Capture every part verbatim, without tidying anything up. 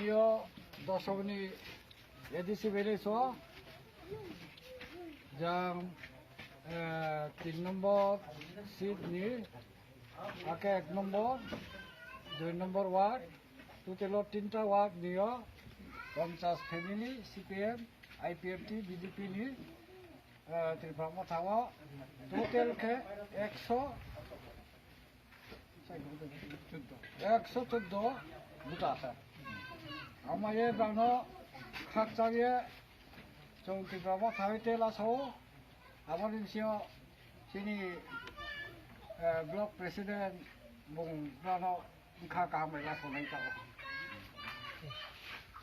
Yo, Dosomoni A D C village o, jang, eh, tin number seat ni, ake ek number, dui number ward, total o tinta ward ni o, ponchas family, C P M, I P F T, B J P ni, eh, Tripura Motha o, total khe ekso, ekso choddo buta asa. Amaye bano khakchangye chong Tripura Motha bai tela sao. Aboni sio chini, eh, block president bung bano kha kaham bai la sonai tao.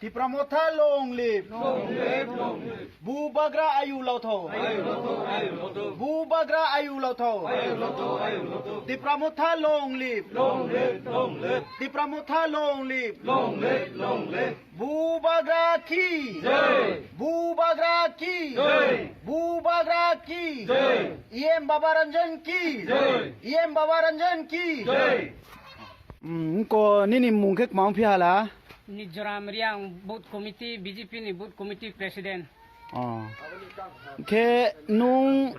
Tipra Motha long live. Long live, long live. Bubagra ayu lautho. Ayu lautho, ayu lautho. Bubagra ayu lautho. Ayu lautho, ayu lautho. Tipra Motha long live. Long live, long live. Tipra Motha long live. Long live, long live. Bubagra ki. Jai. Bubagra ki. Jai. Bubagra ki. Jai. E M Baba Ranjan ki. Jai. E M Baba Ranjan ki. Jai. Hmm, ko nini mung khe kmang phi hala? Mizoram Riang Booth Committee, B J P ni Booth Committee President. Oh. Khe nung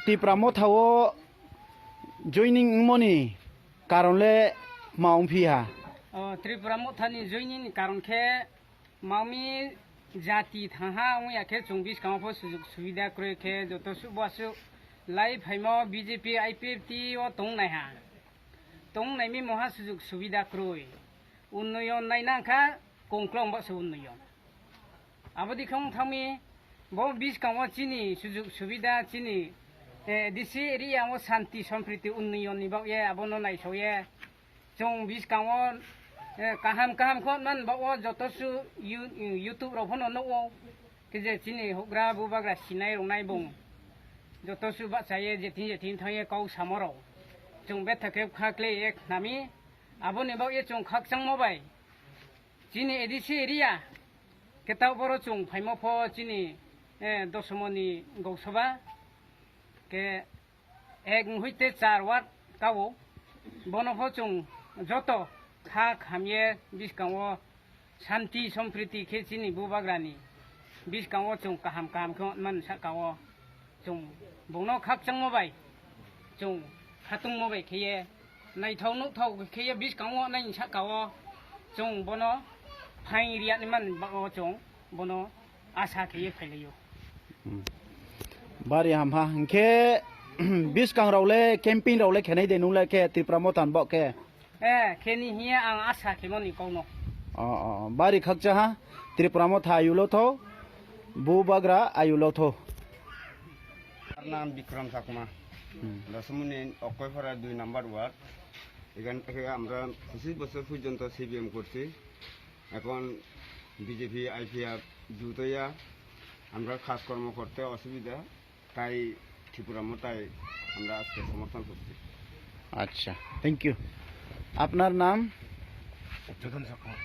Tipra Motha o joining wngmoni karon le ma wng phi ha? Oh, Tripura Motha ni joining ni karon khe mami jati thangha wngya khe chwng biskango pho sujuk subida kwrwi khe joto subo aswk lai phaimo B J P I P F T o tong nai ha. Tong nai mi moha sujuk subida kwrwi. Unnoyon naina kha kongklong baksa unnoyon. Aboni khe wng thangmi bo biskango chini sujuk subida chini, eh, A D C area o shanti sompriti unnoyon ni bagwi abono naisokye chwng biskango, eh, kaham kaham khe man bagwi joto su You-, YouTube rok phano nukgo khe je chini houhgra bubagra sinai rwnai bung joto su bahchaye jetin jetin thangye kok samorok chwng betha khe kha khlaiye khnami. Aboni bagwi chwng khakchangma bai chini A D C area khe ta boro chwng phaima pho chini, eh, Dosomoni Gausoba khe ek wngwi tei char ward kao. Bono pho chwng joto kha khamye biskango shanti sompriti khe chini bubagrani biskango chwng kaham kaham khe man sakao. Chwng bungno khakchangma bai, chwng khatungma bai kheye, naithok nukhthok kheye biskango nai sakao, chwng bono phaing riyani man bao chwng bono asa kheye phailaio. Hmm. Bari hamha, hwnkhe biskang rok le camping rok le khenai de nung le khe Tipra Motha ni bo khe? Eh, kheni hiya ang asa khemoni kokno. Oh, oh, oh. Bari khakcha ha, Tripura Motha ayulo tho, bubagra ayulo tho. আমার নাম বিক্রম চাকমা। হুম। দশমুনি অক্ষয়পাড়া দুই নম্বর ওয়ার্ড। এখান থেকে আমরা পঁচিশ বছর পর্যন্ত সিপিএম করছি। এখন বিজেপি আইপিএফ জুতোয়া আমরা কাজকর্ম করতে অসুবিধা। তাই ত্রিপুরা মোতায় আমরা আজকে সমর্থন করছি। আচ্ছা, থ্যাংক ইউ। আপনার নাম? যোধন চাকমা।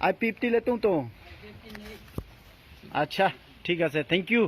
আইপিএফটি লে tong tong? আচ্ছা, ঠিক আছে, থ্যাংক ইউ।